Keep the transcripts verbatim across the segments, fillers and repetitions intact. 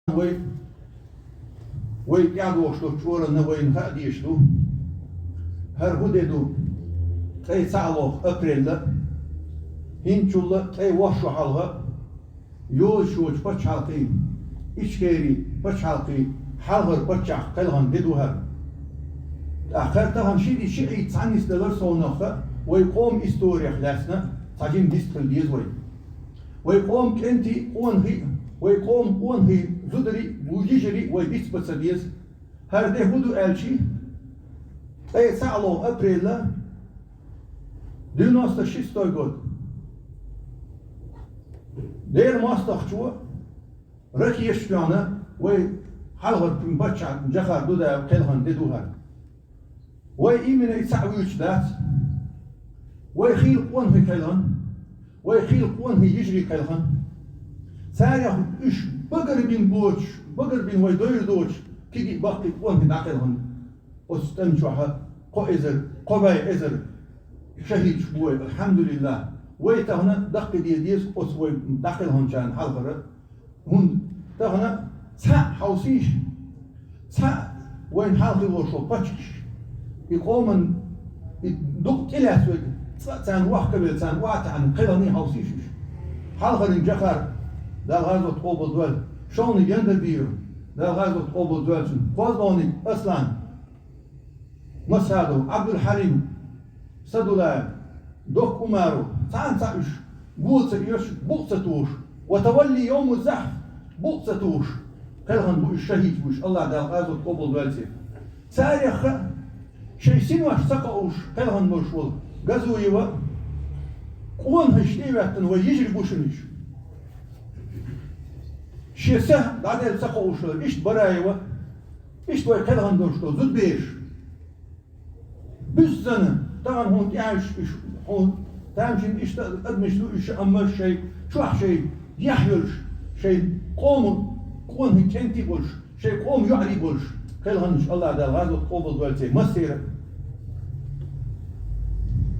Вай, вай тӀаьхьадогӀуш долчу чкъурана вайна хаа дезаш ду. ХӀара хӀун де ду? Ткъе цхьаалгӀа апрель, хӀинцачул ткъе ворхӀ шо хьалха, йозуш йолчу пачхьалкхийн, Ичкерин пачхьалкхийн хьалхара паччахьан кхелхина де ду хӀара. ТӀаккха тахана ши де, ши Ӏийд цхьаьна нисделларг совнаха, вай къоман историх лаьцна цхьа жима вист хила деза вай. Вай къоман кӀентий, къонахий, вай къоман къонахий, зударий, ву йижарий вай вицбан ца беза. ХӀара де хӀун ду аьлча, ткъе цхьаалгӀа апрель, девяносто шестой год. Дера мостагӀчо ракеташ тоьхна вай хьалхара паччахьан Джохар Дудаев кхелхина де ду хӀара. Вай именно и цхьаъ вуьйцуш дац. Вай хийла къонахий кхелхина, вай хийла къонахий, йижарий кхелхина. Царех уьш багара бина боцуш, багара бина вай довр доцуш, кегий, баккхий къонахий дӀакхелхина. Оцу тӀам чохь кхо эзар, кхо бӀе эзар шахӀидаш бу вай, алхьамдулиллахӀ. Вай тахана даккхийде деза оцу вай дӀакхелхинчарна хьалхара. ХӀунда тахана цхьаъ хьовсийша, цхьаъ вайна хьалха хилла шо паччахьаш, и къоман, и дукъ тӀелаьцна верг, цкъа а царна вахкавелла, царна охьатаьӀна кхелхиний хьовсийша уьш. Хьалхарниг Джохар, Дала гӀазот къобалдойла, шолгӀаниг Яндарбиев, Дала гӀазот къобалдойла цуьнан, кхоалгӀаниг Аслан, Масадов, Ӏабдулхьалим, Садулаев, Докка Умаров, цхьаьна цхьаъ уьш, го ца оьшуш, букъ ца тухуш, ва тавалли йовмаз-захьф, букъ ца тухуш, кхелхина бу уьш, шахӀидаш бу уьш, АллахӀ Дала гӀазот къобалдойла церан. Царех шайн синош ца кхоуш кхелхина болуш волу Газуева, къонахашна тӀе а хӀоьттина, вай йижарий бу шуна уьш. Шен са дӀаделла ца кхоуш, иштта Бараева, иштта вай кхелхина долуш долу зудабераш. Буьззина, тахана хьуна тӀаьхьа уьш, уьш хьуна тамашийна иштта адамаш ду уьш, амма шайн чохь шайн яхь йолуш, шайн къоман къонахий, кӀентий болуш, шайн къоман йоӀарий болуш, кхелхинарш АллахӀ Дала гӀазот къобалдойла церан массеран.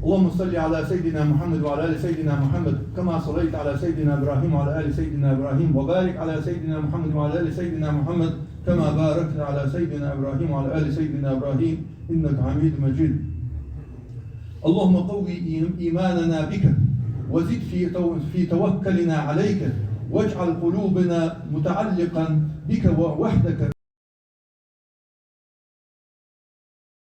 اللهم صل على سيدنا محمد وعلى آل سيدنا محمد كما صليت على سيدنا إبراهيم وعلى آل سيدنا إبراهيم وبارك على سيدنا محمد وعلى آل سيدنا محمد كما باركت على سيدنا إبراهيم وعلى آل سيدنا إبراهيم إنك حميد مجيد. اللهم قو إيم-، إيماننا بك وزد في تو-، في توكلنا عليك واجعل قلوبنا متعلقا بك وحدك